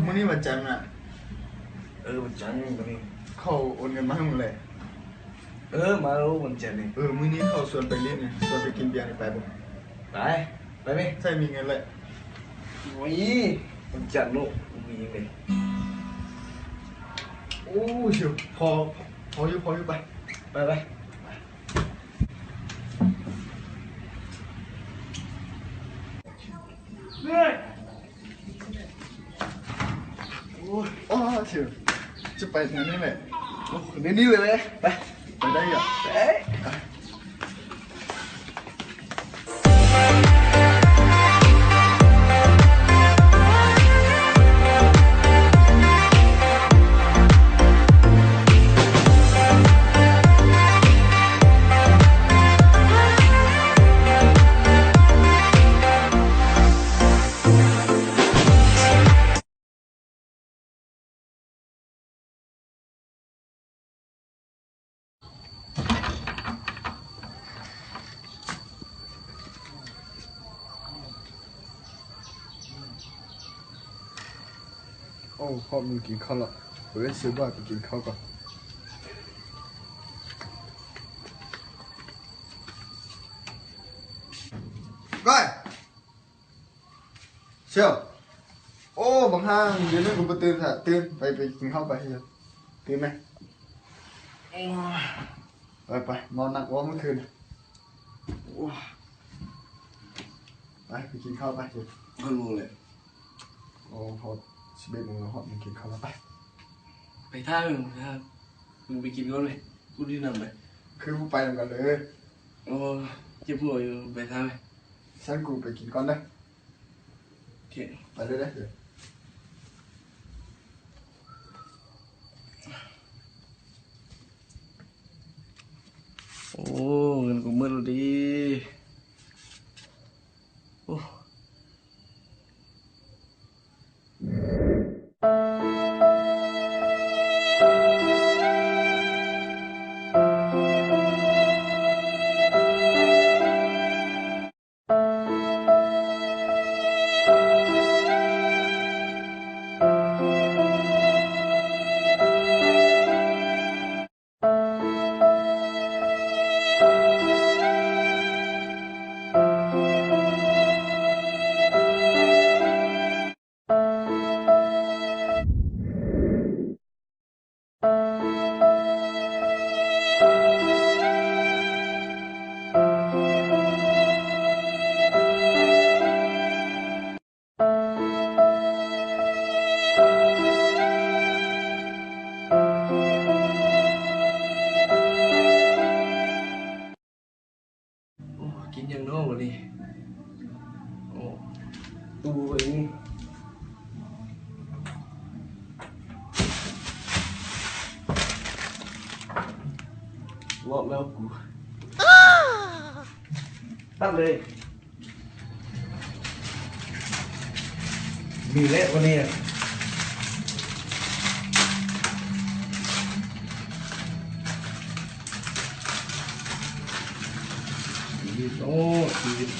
ມື້ນີ້ວັນຈັນນະ. ເອີ ວັນຈັນມື້ນີ້ ເຂົາໂອນເງິນມາໃຫ້ມື້ແລງ. ເອີ ມາໂລວັນຈັນນີ້. ເອີ ມື້ນີ້ເຂົາຊວນໄປຫຼິ້ນ ຊວນໄປກິນເບຍນີ້ ໄປບໍ່? ໄປ ໄປເມ. ໃສມີເງິນແຫຼະ? ໂອ້ຍ ວັນຈັນເນາະ ບໍ່ມີຫຍັງເດ. ໂອ້ຍ ພໍ ພໍຢູ່ ພໍຢູ່ ໄປ ໄປ ໄປ. ໂອ້ຍ ອໍ ເຊີ ຈະໄປທາງນີ້ແຫຼະ. ໂອ້ ແນວນີ້ເລີຍ ໄປ ໄປໄດ້ຢູ່ ໄປ. ໂອ້ ຮອດມື້ກິນເຂົ້າລະ. ເອີ ຊິບອກໄປກິນເຂົ້າກ່ອນ. ກ້ອຍ ເຊວ ໂອ້ ບັກຫ່າງ ດຽວນີ້ກໍບໍ່ຕື່ນຊະ. ຕື່ນ ໄປ ໄປກິນເຂົ້າໄປ. ຕື່ນໄໝ? ໂອ້ຍ ໄປ ໄປ ນອນໜັກວ່າມື້ຄືນ. ໂອ້ຍ ໄປ ໄປກິນເຂົ້າໄປ. ຮອດໂມງແລ້ວ? ໂອ້ ຮອດສິບເອັດໂມງແລ້ວ. ຮອດ ໄປກິນເຂົ້າລະ ໄປ. ໄປຖ້າ ໄປຖ້າ ມຶງໄປກິນກ່ອນເວີຍ. ກູດີນຳໄປ. ຄືບໍ່ໄປນຳກັນເລີຍ? ໂອ້ ເຈັບຫົວຢູ່ ໄປຖ້າເວີຍ. ຊັ້ນກູໄປກິນກ່ອນເດີ. ໂອເຄ ໄປເລີຍເດີ. ໂອ້ ເງິນກູໝົດແລ້ວເດ. ໂອ້. ໂອ້ ກິນຫຍັງເນາະບັດນີ້? ໂອ້ ຕູ້ໄປນີ້ ລອດແລ້ວກູ ຕັດເລີຍ. ມີແຫຼະວັນນີ້ນະ ຊີວິດ ໂອ້ ຊີວິດ.